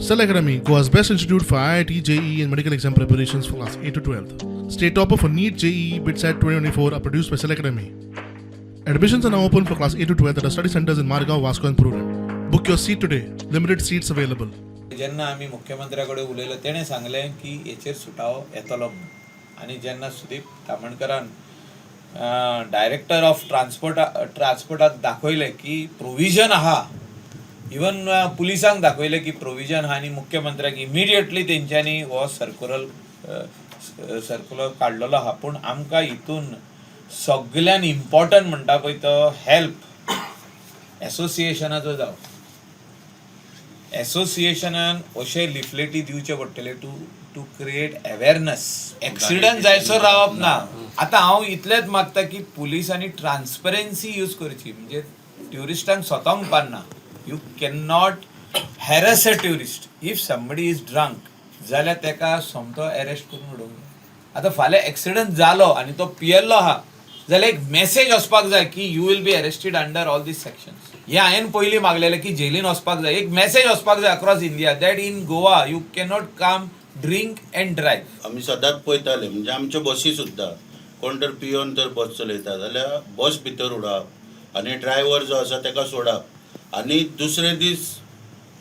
Cell Academy, Goa's best institute for IIT, JEE, and medical exam preparations for class 8 to 12. State topper for NEET, JEE, BITSAT 2024 are produced by Cell Academy. Admissions are now open for class 8 to 12 at our study centers in Margao, Vasco, and Prudent. Book your seat today. Limited seats available. जेन्ना आमी मुख्यमंत्र्या कडेन उलयलो, तेणें सांगलें की हेचेर सुटावो येतलो म्हणून. आनी जेन्ना सुदीप तामणकरान डायरेक्टर ऑफ ट्रान्सपोर्टाक दाखयलें की प्रोविजन आहा, इवन पुलिसांक दाखयलें की प्रोविजन आहा, आनी मुख्यमंत्र्याक इमिडिएटली तेंच्यांनी हो सर्कुलर काडलेलो आहा. पूण आमकां हितून सगल्यान इम्पॉर्टंट म्हणटा पळय तो हेल्प एसोसिएशनाचो जावं. एसोसिएशनान अशे लिफलेटी दिवचे पडटले to create awareness. Accident जायसर रावप ना. आतां हांव इतलेंच मागता की पुलिसांनी ट्रान्सपरन्सी यूज करची, म्हणजे ट्युरिस्टांक स्वतांक पारना. You can not harass a tourist. If somebody is drunk जाल्यार तेका सोमतो अरेस्ट करून उडोवंक जाय. आतां फाल्यां एक्सिडंट जालो आनी तो पियेल्लो आहा जाल्यार एक मेसेज वचपाक जाय की you will be arrested under all these sections. हें हांवें पयलीं मागलेलें की जेलीन वचपाक जाय, एक मेसेज वचपाक जाय across India that in Goa you cannot come, drink and drive. आमी सदांच पळयताले, म्हणजे आमच्यो बसी सुद्दां कोण तर पियोन तर बस चलयता जाल्यार बस भितर उडोवप आनी ड्रायव्हर जो आसा ताका सोडप आनी दुसरे दीस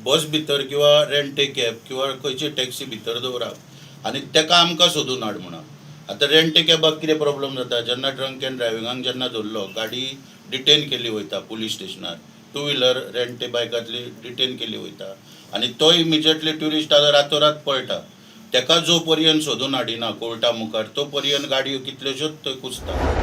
बस भितर किंवा रेंट ए कॅब किंवा खंयची टॅक्सी भितर दवरप आनी ताका आमकां सोदून हाड म्हणून. आतां रेंट ए कॅबाक कितें प्रॉब्लम जाता, जेन्ना ड्रंक एंड ड्रायव्हिंगाक जेन्ना धरलो, गाडी डिटेन केली वयता पुलीस स्टेशनार, टू व्हिलर रेंट ए बायकांतली डिटेन केली वयता आनी तो इमिजिएटली ट्युरिस्ट आतां रातोरात पळटा. ताका जो पर्यंत सोदून हाडिना कोर्टा मुखार, तो पर्यंत गाडयो कितल्योश्योच थंय कुसता.